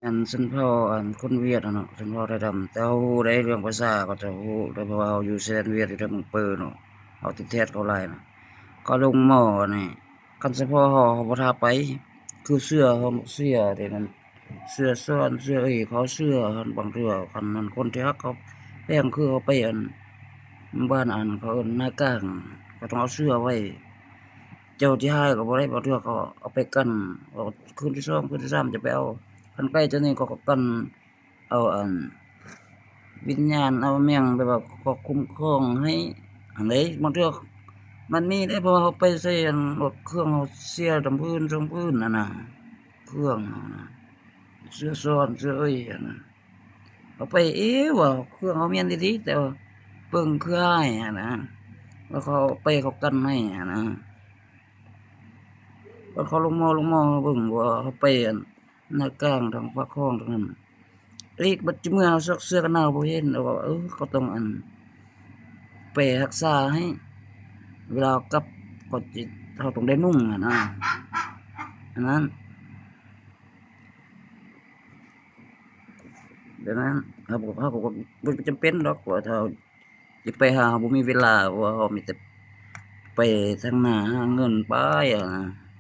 ອັນຊົນເຜົ່າ ອັນຄົນຫວຽດຫັ້ນເນາະ ຊົນເຜົ່າໄທດຳ ແຕ່ເຮົາຮູ້ໄດ໋ເລື່ອງພາສາ ເຂົາເຈົ້າຮູ້ໄດ໋ ເພາະວ່າເຮົາຢູ່ຊາຍແດນຫວຽດ ຢູ່ທາງເມືອງເປີເນາະ ເຮົາຕິດແທດເຂົາຫຼາຍນະ. ເຂົາລົງມໍ່ນີ້ ຄັນສະເພາະເຮົາ ເຮົາບໍ່ຖ້າໄປ ຄືເຊື່ອເຮົາ ເຊື່ອແຕ່ນັ້ນ ເຊື່ອຊ້ອນ ເຊື່ອເອີຍ ເຂົາເຊື່ອ ບາງເທື່ອ ຄັນນັ້ນຄົນທີ່ຮັກເຂົາແພງ ຄືເຮົາໄປອັນ ບ້ານອັນ ເຂົາເອີ້ນນາກາງ ເຂົາຕ້ອງເອົາເຊື່ອໄວ້ ເຈົ້າຊິຮ້າຍກໍບໍ່ໄດ້ ບາງເທື່ອເຂົາເອົາໄປກັ້ນ ວ່າຄືນທີສອງ ຄືນທີສາມຈະໄປເອົາ ຄັນໃກ້ຈາກນີ້ເຂົາກໍກັ້ນເອົາອັນ ວິນຍານ ເອົາແມ່ງ ແບບວ່າເຂົາຄຸ້ມຄອງໃຫ້ຫັ້ນເດ້. ບາງເທື່ອມັນມີເດ້ ເພາະວ່າເຮົາໄປໃສ່ອັນ ລົດເຄື່ອງເຮົາເສຍດຳພື້ນ ຊົງພື້ນຫັ້ນນະ ເຄື່ອງເຮົານະ ເຊື່ອຊ້ອນ ເຊື່ອເອີຍຫັ້ນນະ. ເຮົາໄປເອ ວ່າເຄື່ອງເຮົາແມ່ນອີ່ຫຼີ ແຕ່ວ່າເບິ່ງຄືຮ້າຍຫັ້ນນະ ວ່າເຂົາໄປເຂົາກັນໃຫ້ຫັ້ນນະ ວ່າເຂົາລົງມໍ່ ລົງມໍ່ເຮົາເບິ່ງວ່າເຮົາໄປອັນນາກາງທາງປາກຄອງທາງນັ້ນ ອີກບັດຊິເມື່ອເຮົາຊັກເສື້ອກັນໜາວບໍ່ເຫັນ ເຮົາວ່າ ເອີ ເຂົາຕ້ອງອັນ ແປຮັກສາໃຫ້ ເວລາເຮົາກັບ ເຂົາຊິ ເຮົາຕ້ອງໄດ້ນຸ່ງຫັ້ນນະ ອັນນັ້ນ ແບບນັ້ນ ເຮົາກໍ ເຮົາກໍບໍ່ຈຳເປັນດອກ ວ່າຖ້າເຮົາຊິໄປຫາ ເຮົາບໍ່ມີເວລາ ເພາະວ່າເຮົາມີແຕ່ໄປທາງໜ້າຫາເງິນໄປຫັ້ນນະ.